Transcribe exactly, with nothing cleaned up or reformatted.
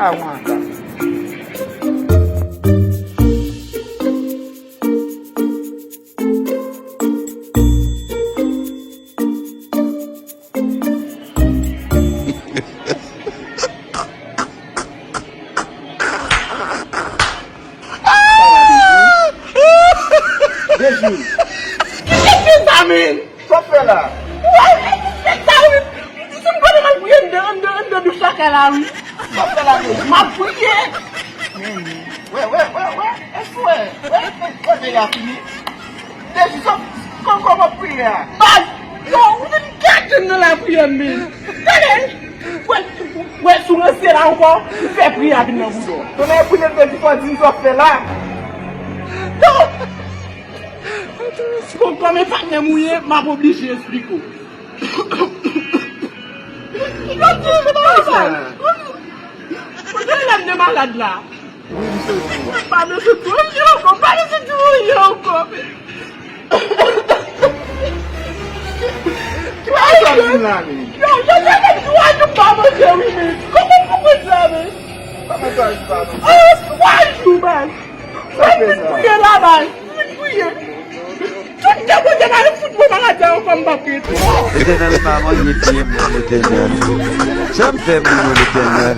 A wan ka. Dejou. Kite sa, men! Sa w fè la? Wè, kite sa, wi! Si m konnen m al priye anndan, anndan, anndan douch lakay la, wi. Sa w fè la, Dejou? M ap priye! Wè, wè, wè, wè! Èske w wè? Wè, wè, wè, bagay la fini. Dejou, sa, kò-, kòman w ap priye a? Baz! Yo, ou vin gate m nan lapriyè m, men! Tande! Wè, wè, si w ranse la ankò, m fè priyè a vin nan bouda w. Tonnè boule, Dejou, fò di m sa w fè la. Yo! Bon, kòm e patnè m ou ye, m ap oblije esplike w. Yo di m pa bay. Kote lè m de malad la? Wi, m sezi. Pa bezwen di anyen ankò, pa bezwen di anyen ankò. Twa jou la, men. Yo, yo te fè twa jou pa manje, wi, men. Kòman pou konn sa, men? Kòman twa jou pa manje? Oh, twa jou, baz. Sa fè sa. Mwen vin priye la, baz. Mwen vin priye. Tout de kote pa yo fout mwen maladi ankò, m p ap rete. Letènèl pa manje pye m non, Letènèl. Sa m fè moun yo, Letènèl?